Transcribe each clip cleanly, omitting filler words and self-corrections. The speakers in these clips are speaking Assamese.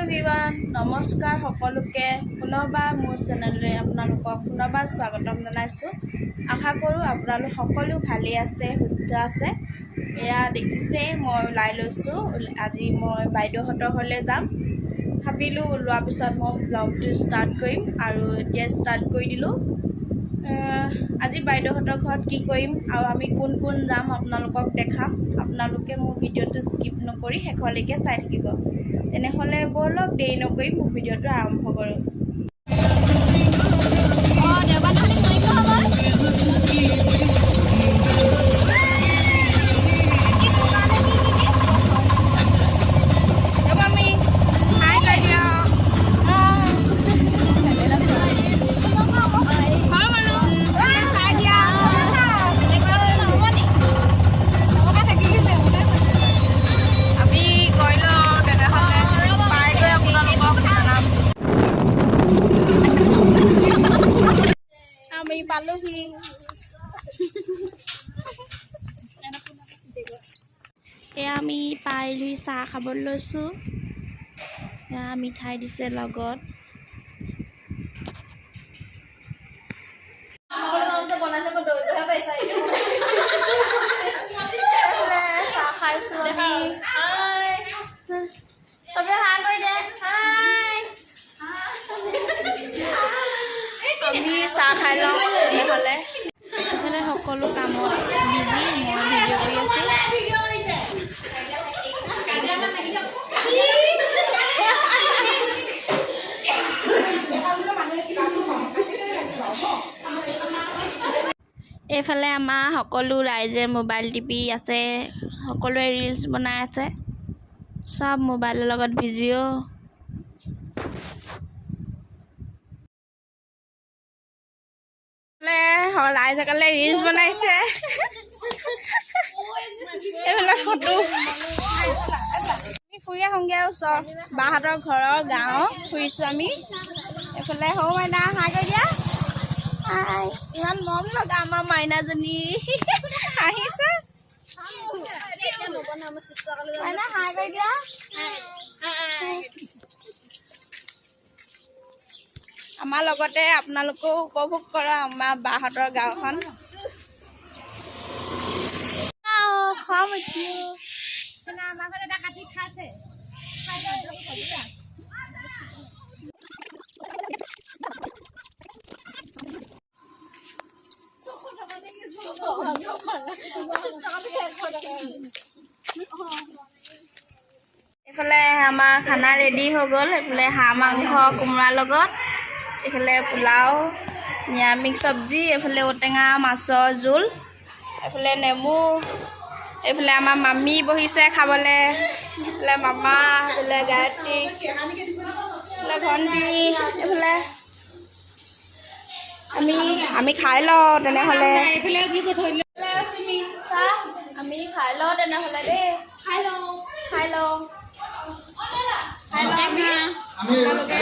এভৰিৱান, নমস্কাৰ সকলোকে। পুনৰবাৰ মোৰ চেনেললৈ আপোনালোকক পুনৰবাৰ স্বাগতম জনাইছোঁ। আশা কৰোঁ আপোনালোক সকলো ভালেই আছে, সুস্থ আছে। এয়া দেখিছে, মই ওলাই লৈছোঁ। আজি মই বাইদেউহঁতৰ ঘৰলৈ যাম। ভাবিলোঁ ওলোৱাৰ পিছত মই ব্লগটো ষ্টাৰ্ট কৰিম আৰু এতিয়া ষ্টাৰ্ট কৰি দিলোঁ। আজি বাইদেউহঁতৰ ঘৰত কি কৰিম আৰু আমি কোন কোন যাম, আপোনালোকক দেখাম। আপোনালোকে মোৰ ভিডিঅ'টো স্কিপ নকৰি শেষলৈকে চাই থাকিব। তেনেহ'লে ব'লক, দেৰি নকৰি মোৰ ভিডিঅ'টো আৰম্ভ কৰোঁ। অঁ, দেওবাৰ নহ'লে নোৱাৰিম নহয় মই। কি কাৰণে কি কি কি? ৰ'ব, আমি হাই কৰি দিয়া। হয় মানুহ চাই দিয়া। নহ'ব নি? আমি গৈ লওঁ তেনেহ'লে, পাই গৈ আপোনালোকক জনাম। আমি পালোহি। এয়া আমি পাই লৈ চাহ খাবলৈ লৈছোঁ। এয়া মিঠাই দিছে লগত। এইফালে চাহ খাইছোঁ আমি চবে। হাই কৰি দে, হাই। আমি চাহ খাই লওঁ তেনেহ'লে। এইফালে সকলো কামত বিজি, মই ভিডিঅ' কৰি আছোঁ। এইফালে আমাৰ সকলো ৰাইজে মোবাইল টিপি আছে, সকলোৱে ৰিলচ বনাই আছে, চব মোবাইলৰ লগত বিজি অ'। ৰাইজসকলে ৰিলচ বনাইছে। এইফালে ফটো। আমি ফুৰি আহোঁগৈ আৰু ওচৰ বাহঁতৰ ঘৰৰ গাঁও ফুৰিছোঁ আমি। এইফালে সৌ মাইনা, হাই কৰি দিয়া, হাই। ইমান মৰম লগা আমাৰ মাইনাজনী হাঁহিছে। মাইনা, হাই কৰি দিয়া। আমাৰ লগতে আপোনালোকেও উপভোগ কৰক আমাৰ বাহঁতৰ গাঁওখন। খাম এতিয়া। এইফালে আমাৰ খানা ৰেডি হৈ গ'ল। এইফালে হাঁহ মাংস কোমোৰাৰ লগত, এইফালে পোলাও, নিৰামিষ চব্জি, এইফালে ঔটেঙা মাছৰ জোল, এইফালে নেমু। এইফালে আমাৰ মামী বহিছে খাবলৈ, এইফালে মামা, এইফালে গায়ত্ৰী, এইফালে ভণ্টি, এইফালে আমি। আমি খাই লওঁ তেনেহ'লে। চাহ আমি খাই লওঁ তেনেহ'লে দেই। খাই লওঁ, খাই লওঁ, খাই লওঁ আমি। আপোনালোকে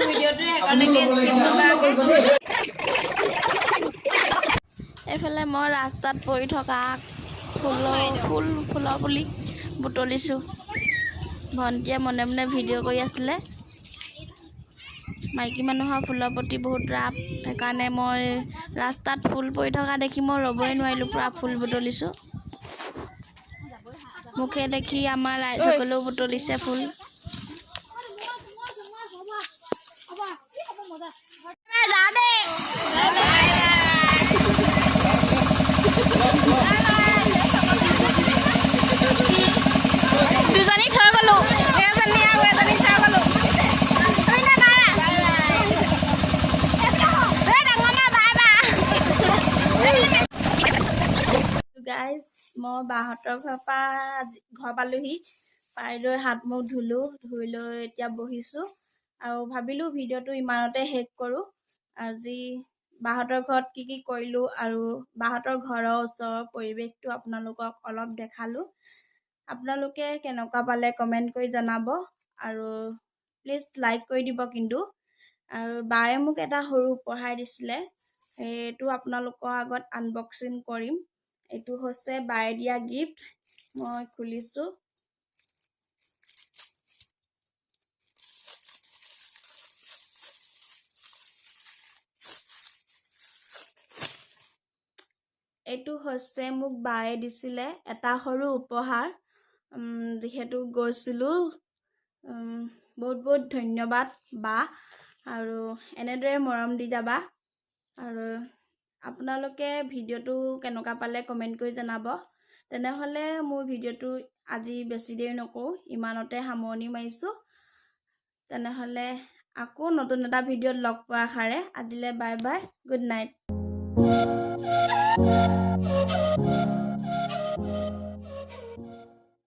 ভিডিঅ'টো সেইকাৰণে স্কিপ নকৰাকৈ। এইফালে মই ৰাস্তাত পৰি থকা ফুলৰ পুলি বুটলিছোঁ। ভণ্টিয়ে মনে মনে ভিডিঅ' কৰি আছিলে। মাইকী মানুহৰ ফুলৰ প্ৰতি বহুত ৰাপ, সেইকাৰণে মই ৰাস্তাত ফুল পৰি থকা দেখি মই ৰ'বই নোৱাৰিলোঁ, পূৰা ফুল বুটলিছোঁ। মোকে দেখি আমাৰ ৰাইজসকলেও বুটলিছে ফুল। যাওঁ দেই। দুজনী থৈ গ'লো, এজনী আৰু এজনী থৈ গ'লো। তুমি না বাই। এই ডাঙৰ মা, বাই বাই। গাইজ, মই বাহঁতৰ ঘৰৰ পৰা আজি ঘৰ পালোহি। পাই লৈ হাত মুখ ধুলোঁ, ধুই লৈ এতিয়া বহিছোঁ আৰু ভাবিলোঁ ভিডিঅ'টো ইমানতে শেষ কৰোঁ। আজি বাহঁতৰ ঘৰত কি কি কৰিলোঁ আৰু বাহঁতৰ ঘৰৰ ওচৰৰ পৰিৱেশটো আপোনালোকক অলপ দেখালোঁ। আপোনালোকে কেনেকুৱা পালে কমেণ্ট কৰি জনাব আৰু প্লিজ লাইক কৰি দিব কিন্তু। আৰু বায়ে মোক এটা সৰু উপহাৰ দিছিলে, সেইটো আপোনালোকৰ আগত আনবক্সিং কৰিম। এইটো হৈছে বায়ে দিয়া গিফ্ট, মই খুলিছোঁ। এইটো হৈছে মোক বায়ে দিছিলে এটা সৰু উপহাৰ। যিহেতু গৈছিলোঁ, বহুত বহুত ধন্যবাদ বা আৰু এনেদৰে মৰম দি যাবা। আৰু আপোনালোকে ভিডিঅ'টো কেনেকুৱা পালে কমেণ্ট কৰি জনাব। তেনেহ'লে মোৰ ভিডিঅ'টো আজি বেছি দেৰি নকৰোঁ, ইমানতে সামৰণি মাৰিছোঁ। তেনেহ'লে আকৌ নতুন এটা ভিডিঅ'ত লগ পোৱাৰ আশাৰে আজিলৈ বাই বাই, গুড নাইট।